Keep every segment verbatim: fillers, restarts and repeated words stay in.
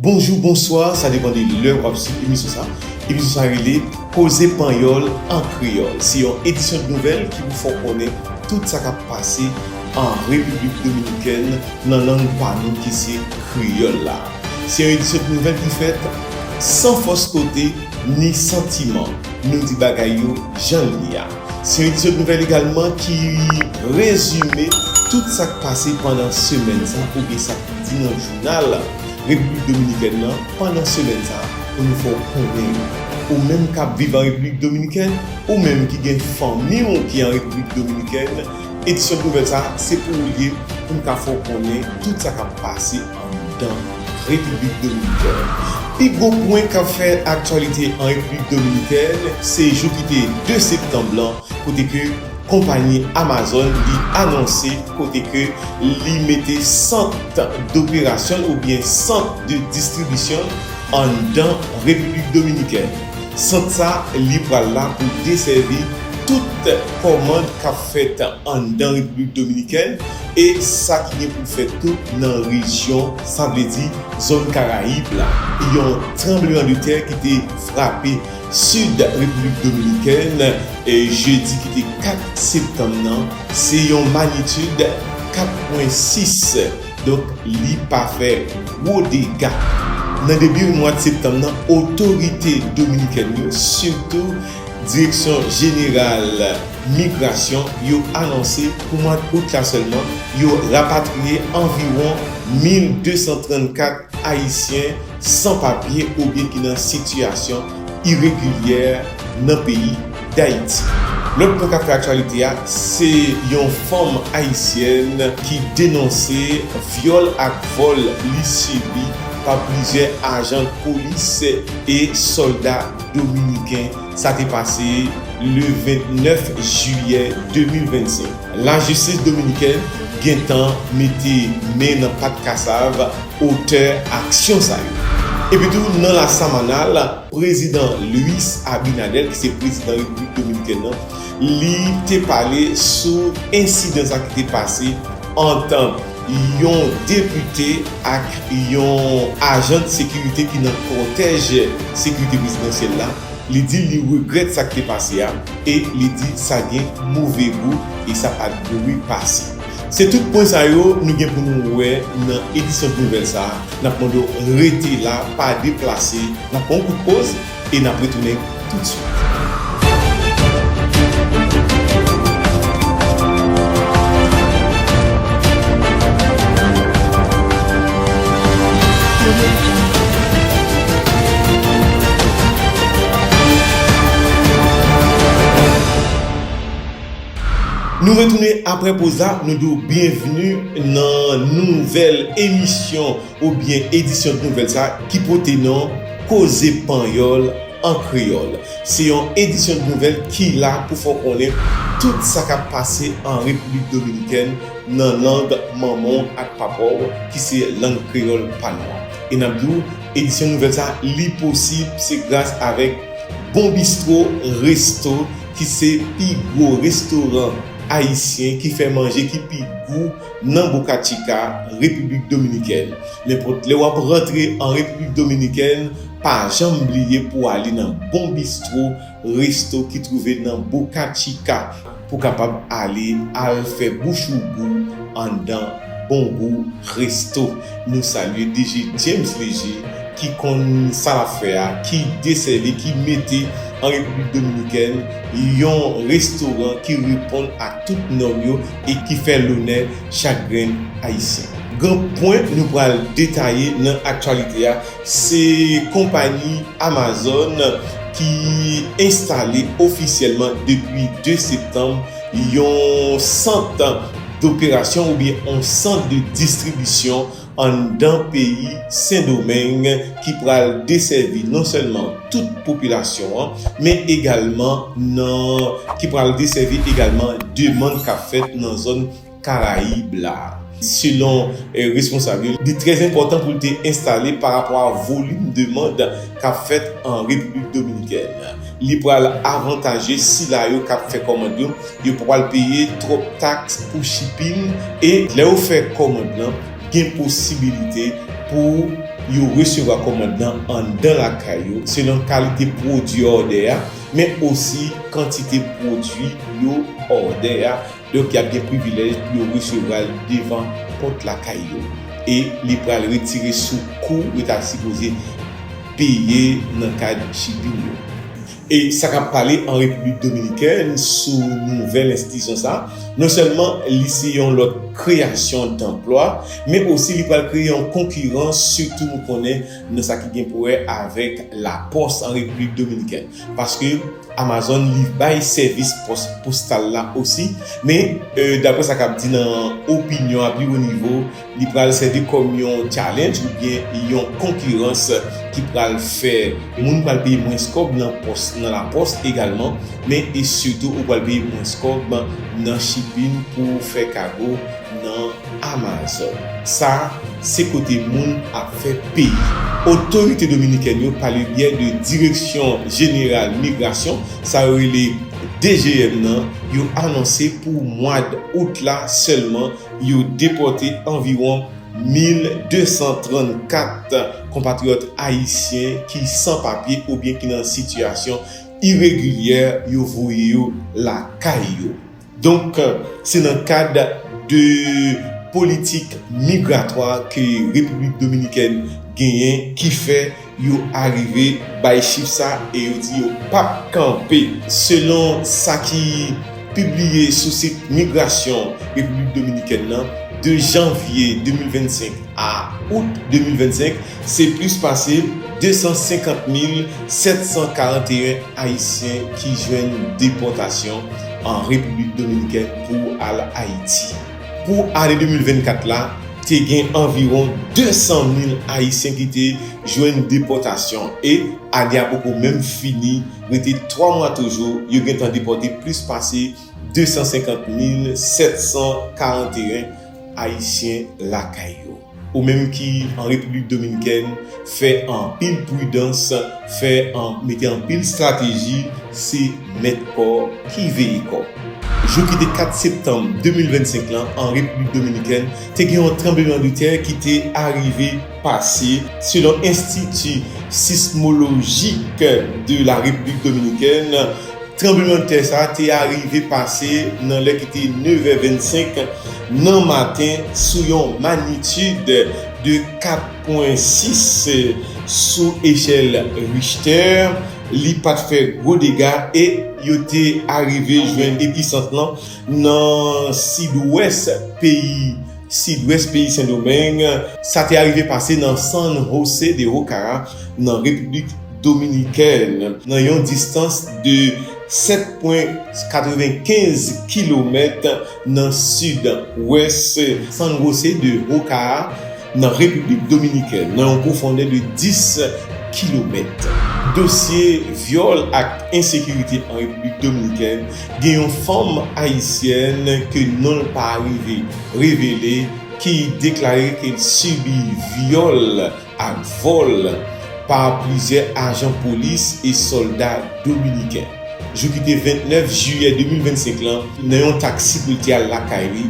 Bonjou, bonswa, sa depann de lè w ap swiv emisyon sa. Emisyon sa rele Koze Panyòl an Kreyòl. Se yon edisyon de nouvèl ki pou fè w konnen tout sa k ap pase an Repiblik Dominikèn nan lang pa nou ki se kreyòl la. Se yon edisyon de nouvèl ki fèt san fòs kote ni santiman. Nou di bagay yo jan l ye a. Se yon edisyon de nouvèl egalman ki rezime tout sa k pase pandan semèn sa oubyen sa k di nan jounal Repiblik Dominikèn nan pandan semèn sa pou nou fè w konnen yo. Ou menm k ap viv an Repiblik Dominikèn, ou menm ki gen fanmi w ki an Repiblik Dominikèn, edisyon de nouvèl sa se pou ou l ye pou n ka fè w konnen tout sa k ap pase anndan Repiblik Dominikèn. Pi gwo pwen k ap fè aktyalite an Repiblik Dominikèn, se jou ki te de septanm lan, kote ke konpayi Amazon li anonse kote ke li mete sant doperasyon oubyen sant de distribisyon anndan Repiblik Dominikèn. Sant sa, li pral la pou desèvi tout kòmand k ap fèt anndan Repiblik Dominikèn e sa ki gen pou fèt tou nan rejyon, sa vle di zòn Karayib la. Yon tranblemanntè ki te frape sid Repiblik Dominikèn, e, jedi ki te kat septanm nan, se yon manyitid kat pwen sis. Donk, li pa fè gwo dega. Nan debi mwa septanm nan, otorite dominikèn yo, sitou Direksyon Jeneral Migrasyon, yo anonse pou mwa out la sèlman, yo rapatriye anviwon mil de san trannkat Ayisyen san papye oubyen ki nan sitiyasyon iregilyè nan peyi Dayiti. Lòt pwen k ap fè aktyalite a, se yon fanm ayisyèn ki denonse vyòl ak vòl li sibi pa plizyè ajan polis e sòlda dominiken. Sa te pase le vennèf jiyè de mil vennsenk. Lajistis dominikèn gentan mete men nan pat kasav otè aksyon sa yo. Epitou, nan Lasamana, Prezidan Luis Abinader, ki se prezidan Repiblik Dominikèn nan, li te pale sou ensidan sa ki te pase ant yon depite ak yon ajan de sekirite ki nan kòtèj sekirite prezidansyèl la. Li di li regrèt sa k te pase a e li di sa gen move gou e sa pa t dwe pase. Se tout pwen sa yo nou gen pou nou wè nan edisyon de nouvèl sa a. N ap mande w rete la, pa deplase. N ap pran yon kout poz e n ap retounen toutswit. Nou retounen apre poz la, nou di w byenvni nan nouvèl emisyon oubyen edisyon de nouvèl sa ki pote non Koze Panyòl an Kreyòl. Se yon edisyon de nouvèl ki la pou fè w konnen tout sa k ap pase an Repiblik Dominikèn nan lang manman w ak papa w, ki se lang kreyòl pa nou an. E n ap di w, edisyon nouvèl sa, li posib, se gras avèk Bon Bistro Resto, ki se pi gwo restoran ayisyen ki fè manje ki pi gou nan Boca Chica, Repiblik Dominikèn. Nenpòt lè w ap rantre an Repiblik Dominikèn, pa janm bliye pou w ale nan Bon Bistro Resto ki twouve nan Boca Chica pou w kapab ale al fè bouch ou gou anndan Bon Gou Resto. Nou salye D J James Léger ki konn sa l ap fè a, ki desèvi, ki mete an Repiblik Dominikèn yon restoran ki reponn a tout nòm yo e ki fè lonè chak grenn Ayisyen. Gran pwen nou pral detaye nan aktyalite a, se konpayi Amazon ki enstale ofisyèlman depi de septanm yon sant doperasyon oubyen yon sant de distribisyon anndan peyi Sendomeng ki pral desèvi non sèlman tout popilasyon an, men egalman nan, ki pral desèvi egalman demann k ap fèt nan zòn Karayib la. Selon, eh, responsab yo, li trè enpòtan pou l te enstale pa rapò a volim demann k ap fèt an Repiblik Dominikèn. Li pral avantaje sila yo k ap fè kòmand yo, yo pa pral peye twòp taks pou shipping, e lè yo fè kòmand lan, gen posibilite pou yo resevwa kòmand lan anndan lakay yo, selon kalite pwodui òdè a, men osi kantite pwodui yo òdè a. Donk, y ap gen privilèj pou yo resevwa l devan pòt lakay yo. E li pral retire sou kou yo ta sipoze peye nan kad chipin yo. E sa k ap pale an Repiblik Dominikèn sou nouvèl enstitisyon sa, non sèlman li se yon lòt kreyasyon danplwa, men osi li pral kreye yon konkirans, sitou nou konnen nan sa ki gen pou wè avèk lapòs an Repiblik Dominikèn. Paske Amazon li bay sèvis pòs postal la osi, men, e, daprè sa k ap di nan opinyon a pi wo nivo, li pral sèvi kòm yon challenge oubyen yon konkirans ki pral fè moun pral peye mwens kòb nan pòs, nan lapòs egalman, men e sitou ou pral peye mwens kòb nan shipping pou fè kago nan Amazon. Sa, se kote moun ap fè peyi. Otorite dominikèn yo, pa le byè de Direksyon Jeneral Migrasyon, sa yo rele D G M nan, yo anonse pou mwa d out la sèlman, yo depòte anviwon mil de san trannkat konpatriyòt ayisyen ki san papye oubyen ki nan sitiyasyon iregilyè, yo voye yo lakay yo. Donk, se nan kad de politik migratwa ke Repiblik Dominikèn genyen ki fè yo arive bay chif sa e yo di yo p ap kanpe. Selon sa ki pibliye sou sit migrasyon Repiblik Dominikèn nan, de janvye de mil vennsenk a out de mil vennsenk, se plis pase de san senkant mil sèt san karanteyen Ayisyen ki jwenn depòtasyon an Repiblik Dominikèn pou al Ayiti. Pou ane de mil vennkat la, te gen anviwon de san mil Ayisyen ki te jwenn depòtasyon e ane a poko menm fini, rete twa mwa toujou, yo gentan depòte plis pase de san senkant mil sèt san karanteyen Ayisyen lakay yo. Ou menm ki an Repiblik Dominikèn, fè anpil pridans, fè an, mete anpil estrateji, se mèt kò ki veye kò. Jou ki te kat septanm de mil vennsenk lan, an Repiblik Dominikèn, te gen yon tranblemanntè ki te arive pase, selon Enstiti Sismolojik de la Repiblik Dominikèn. Tranblemanntè sa a te arive pase nan lè ki te nevè vennsenk nan maten sou yon magnitid de kat pwen sis sou echèl Richter. Li pa t fè gwo dega e yo te arive jwenn episant lan nan sidwès peyi, sidwès peyi Sendomeng. Sa te arive pase nan San José de Ocara, nan Repiblik Dominikèn, nan yon distans de sèt pwen katrevenkenz kilomèt nan sidwès San José de Ocara, nan Repiblik Dominikèn, nan yon pwofondè de dis kilomèt. Dosye vyòl ak ensekirite an Repiblik Dominikèn, gen yon fanm ayisyèn ke non l pa rive revele, ki deklare ke l sibi vyòl ak vòl pa plizyè ajan polis e sòlda dominiken. Jou ki te vennèf jiyè de mil vennsenk lan, nan yon taksi pou l te al lakay li,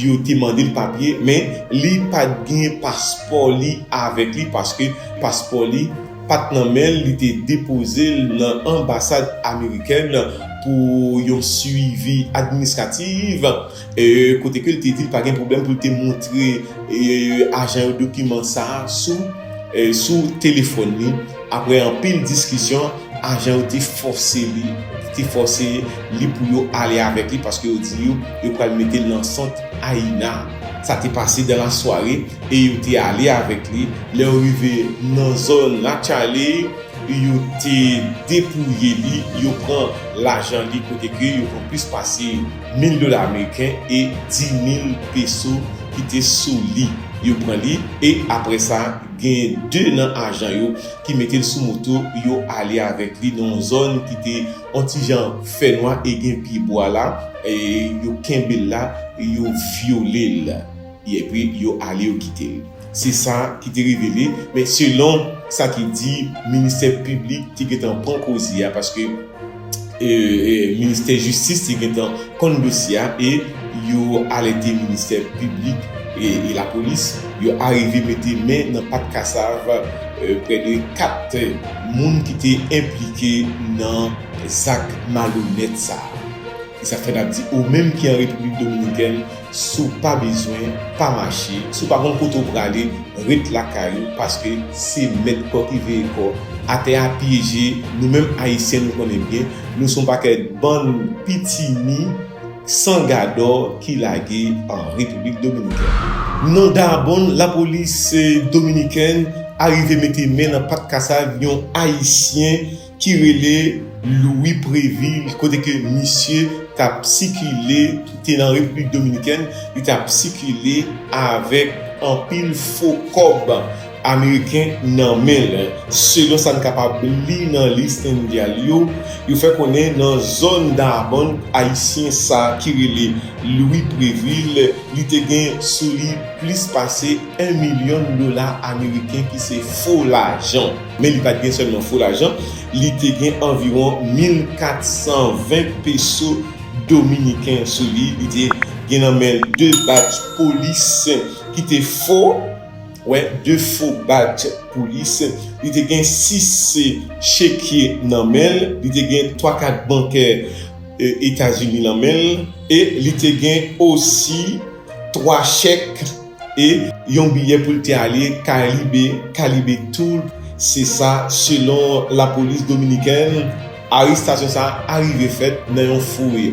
yo te mande l papye, men li pa t gen paspò li avèk li, paske paspò li pa t nan men l, li te depoze l nan anbasad amerikèn pou yon swivi administratif, e, kote ke l te di l pa gen pwoblèm pou l te montre, e, ajan yo dokiman sa a sou, e, sou telefòn li. Apre anpil diskisyon, ajan yo te fòse li, te fòse li pou yo ale avèk li, paske yo di yo, yo pral mete l nan sant AINA. Sa te pase dans la soirée e yo te ale avèk li. Lè yo rive nan zòn Latchale, yo te depouye li, yo pran lajan li, kote ke yo pran plis pase mil dola ameriken e dis mil peso ki te sou li. Yo pran li e apre sa, gen de nan ajan yo ki mete l sou moto, yo ale avèk li nan yon zòn ki te yon ti jan fènwa e gen pyebwa la, e yo kenbe l la, yo vyole l, epi yo ale, yo kite l. Se sa ki te revele, men selon sa ki di, ministè piblik te gentan pran koze a, paske, e, e, ministè jistis te gentan konn dosye a, e yo alète ministè piblik e, e lapolis, Yo arive mete men nan pat kasav, eh, prè de kat moun ki te enplike nan zak malonèt sa a. E sa fè n ap di, ou menm ki an Repiblik Dominikèn, si w pa bezwen, pa mache. Si w pa konn kote w prale, ret lakay ou, paske se mèt kò ki veye kò. Atè a pyeje, nou menm Ayisyen, nou konnen byen, nou se yon pakèt bann pitimi san gadò ki lage an Repiblik Dominikèn. Nan Darbonn, lapolis dominikèn arive mete men nan pat kasav yon Ayisyen ki rele Louis Prévil, kote ke misye t ap sikile, te nan Repiblik Dominikèn, li t ap sikile avèk anpil fo kòb ameriken nan men l. Selon sa n kapab li nan lis endyal yo, yo fè konnen nan zòn Darbonn, Ayisyen sa ki rele Louis Prévil, li te gen sou li plis pase en milyon dola ameriken ki se fo lajan. Men li pa t gen sèlman fo lajan, li te gen anviwon mil kat san ven peso dominiken sou li. Li te gen nan men l de badj polis ki te fo, wè, de fo badj polis. Li te gen sis chekye nan men l. Li te gen twa kat bankè, e, Etazini nan men l. E li te gen osi twa chèk e yon biyè pou l te ale Karibe, Karibe Tour. Se sa, selon lapolis dominikèn. Arestasyon sa a arive fèt nan yon foure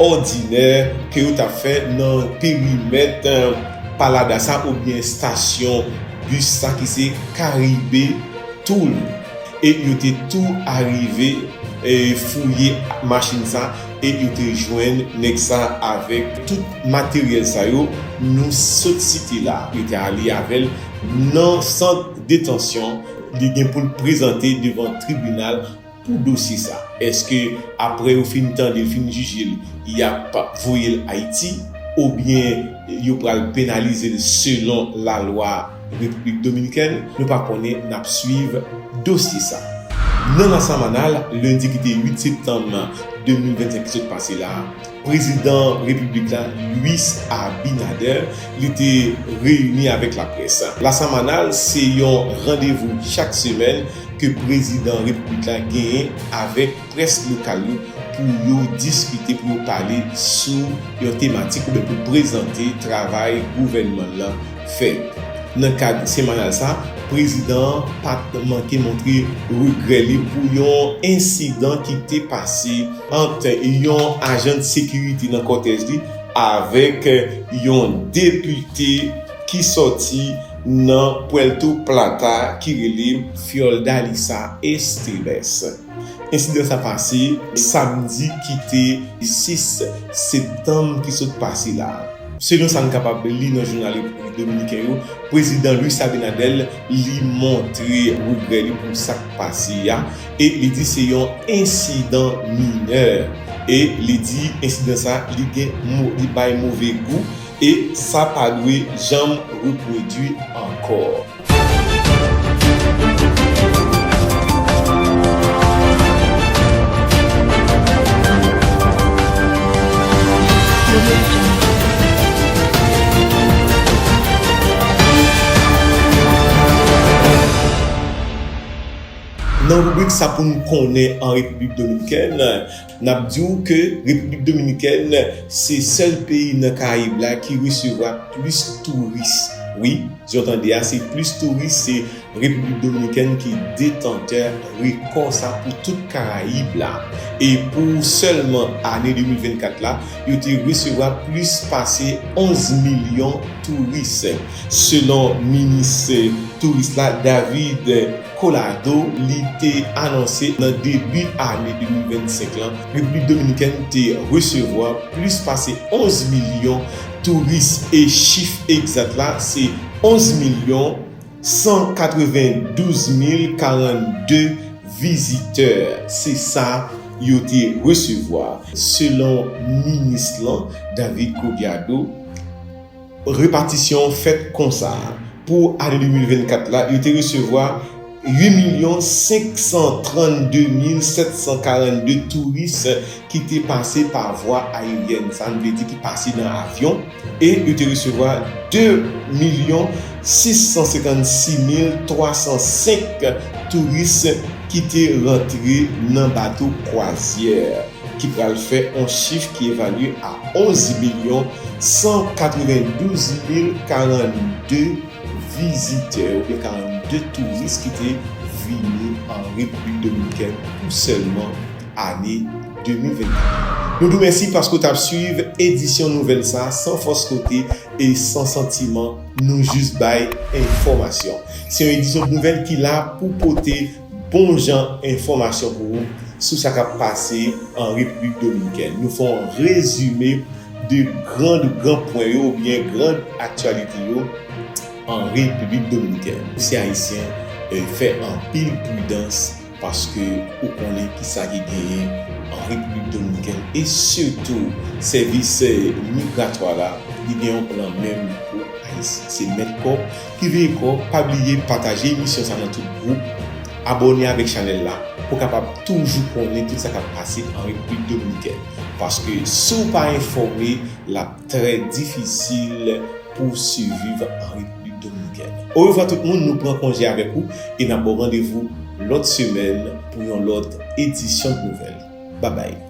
òdinè ke yo t ap fè nan perimèt, eh, Paladasa oubyen estasyon bis sa ki se Karibe Tour. E yo te tou arive, eh, fouye machin sa e yo te jwenn nèg sa avèk tout materyèl sa yo nou sot site la. Yo te ale avè l nan sant detansyon. Li gen pou l prezante devan tribinal pou dosye sa. Èske apre yo fin tande l, fin jije l, y ap voye l Ayiti, oubyen yo pral penalize l selon lalwa Repiblik Dominikèn? Nou pa konnen, n ap swiv dosye sa. Nan Lasamanal, lendi ki te uit septanm de mil vennsenk ki sot pase la, prezidan repiblik la, Luis Abinader, li te reyini avèk laprès. Lasamanal se yon randevou chak semèn ke prezidan repiblik la genyen avèk près lokal yo pou yo diskite, pou yo pale sou yon tematik oubyen pou prezante travay gouvènman l lan fè. Nan kad semanal sa, prezidan an pa t manke montre regrè li pou yon ensidan ki te pase ant yon ajan de sekirite nan kòtèj li avèk yon depite ki sòti nan Puerto Plata ki rele Fiordalisa Esteves. Ensidan sa pase samdi ki te sis septanm ki sot pase la. Selon sa n kapab li nan jounal Repiblik Dominiken yo, prezidan Luis Abinader li montre regrè li pou sa k pase a e li di se yon ensidan minè. E li di ensidan sa li gen mo-, li bay move gou e sa pa dwe janm repwodui ankò. Nan ribrik Sa pou n konnen an Repiblik Dominikèn, n ap di w ke Repiblik Dominikèn se sèl peyi nan Karayib la ki resevwa plis touris. Wi, jan w tande a, se plis touris, se Repiblik Dominikèn ki detantè rekò sa pou tout Karayib la. E pou sèlman ane de mil vennkat la, yo te resevwa plis pase onz milyon touris. Selon minis touris la, David Collado, li te anonse nan debi ane de mil vennsenk lan, Repiblik Dominikèn te resevwa plis pase onz milyon touris e chif egzat la se onz milyon san katrevendouz mil karannde vizitè. Se sa yo te resevwa, selon minis lan, David Collado. Repatisyon fèt konsa. Pou ane de mil vennkat la, yo te resevwa uit milyon senk san trannde mil sèt san karannde touris ki te pase pa vwa ayeryèn, sa vle di ki pase nan avyon, e yo te resevwa de milyon sis san senkannsis mil twa san senk touris ki te rantre nan bato kwazyè, ki pral fè yon chif ki evalye a onz milyon san katrevendouz mil karannde vizitè oubyen karannde touris ki te vini an Repiblik Dominikèn pou sèlman ane de mil vennkat. Nou di w mèsi paske w t ap swiv edisyon nouvèl sa a san fòs kote e san santiman, nou jis bay enfòmasyon. Se yon edisyon nouvèl ki la pou pote bon jan enfòmasyon pou ou sou sa k ap pase an Repiblik Dominikèn. Nou fè yon rezime de gran, gran pwen yo oubyen gran aktyalite yo an Repiblik Dominikèn. Si Ayisyen eh, fè anpil pridans paske ou konnen ki sa ki genyen an Repiblik Dominikèn e sitou sèvis eh, migratwa la, li gen yon plan menm pou Ayisyen. Se mèt kò ki veye kò, pa bliye pataje emisyon sa nan tout gwoup, abòne avèk chanèl la pou w kapab toujou konnen tout sa k ap pase an Repiblik Dominikèn. Paske si w pa enfòme, l ap trè difisil pou w siviv an Repiblik Dominikèn. Orevwa tout moun, nou pran konje avèk ou e n ap ba w randevou lòt semèn pou yon lòt edisyon de nouvèl. Babay.